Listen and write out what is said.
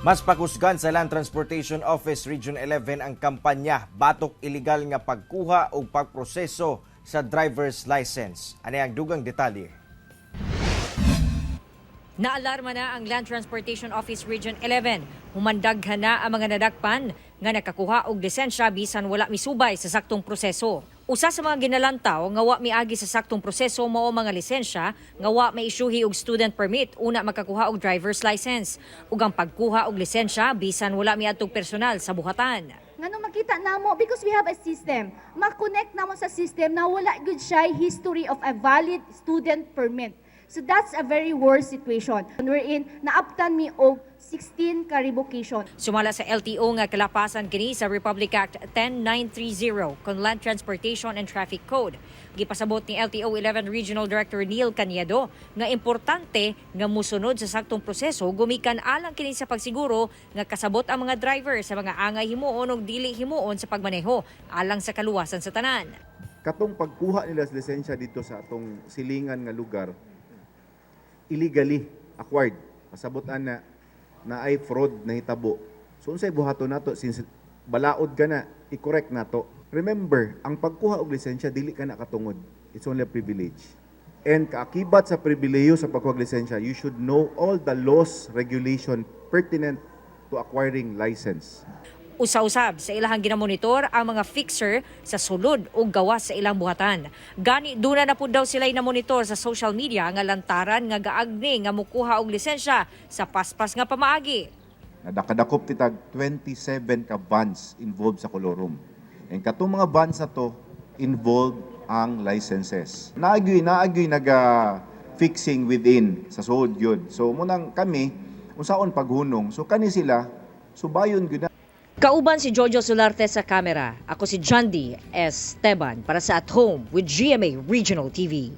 Mas pakusgan sa Land Transportation Office Region 11 ang kampanya batok illegal nga pagkuha o pagproseso sa driver's license. Ano ang dugang detalye? Naalarma na ang Land Transportation Office Region 11. Human daghan na ang mga nadakpan nga nakakuha og lisensya bisan wala misubay sa saktong proseso. Usa sa mga ginalantaw nga wa miagi sa saktong proseso mao mga lisensya nga wa maisyuhi og student permit una makakuha og driver's license, ug ang pagkuha og lisensya bisan wala miadtong personal sa buhatan. Ngano makita namo, because we have a system, ma-connect namo sa system na wala gud siya history of a valid student permit. So that's a very worse situation. Wherein naabtan mi og 16 ka revocation. Sumala sa LTO nga kalapasan kini sa Republic Act 10930 kon Land Transportation and Traffic Code. Gipasabot ni LTO 11 Regional Director Neil Caniedo nga importante nga musunod sa saktong proseso gumikan alang kini sa pagsiguro nga kasabot ang mga driver sa mga angay himuon ug dili himuon sa pagmaneho alang sa kaluwasan sa tanan. Katong pagkuha nila sa lisensya dito sa atong silingan nga lugar, illegally acquired, pasabot ana na ay fraud na hitabo. So unsay buhaton nato since balaod ka na, i-correct nato. Remember, ang pagkuha og lisensya, dili ka na katungod. It's only a privilege. And kaakibat sa pribilehiyo sa pagkuha og lisensya, you should know all the laws, regulation pertinent to acquiring license. Usa-usab sa ilahang ginamonitor ang mga fixer sa sulod o gawas sa ilang buhatan. Gani duna na pud daw sila namonitor sa social media nga lantaran nga gaagni nga mukuha og lisensya sa paspas nga pamaagi. Nakadakop titag 27 ka vans involved sa colorum. And katong mga vans na to, involved ang licenses. Naagyoy naga fixing within sa sulod yun. So munang kami unsaon paghunong. So kani sila subayon gyud na. Kauban si Jojo Solarte sa kamera. Ako si Jandy Esteban para sa At Home with GMA Regional TV.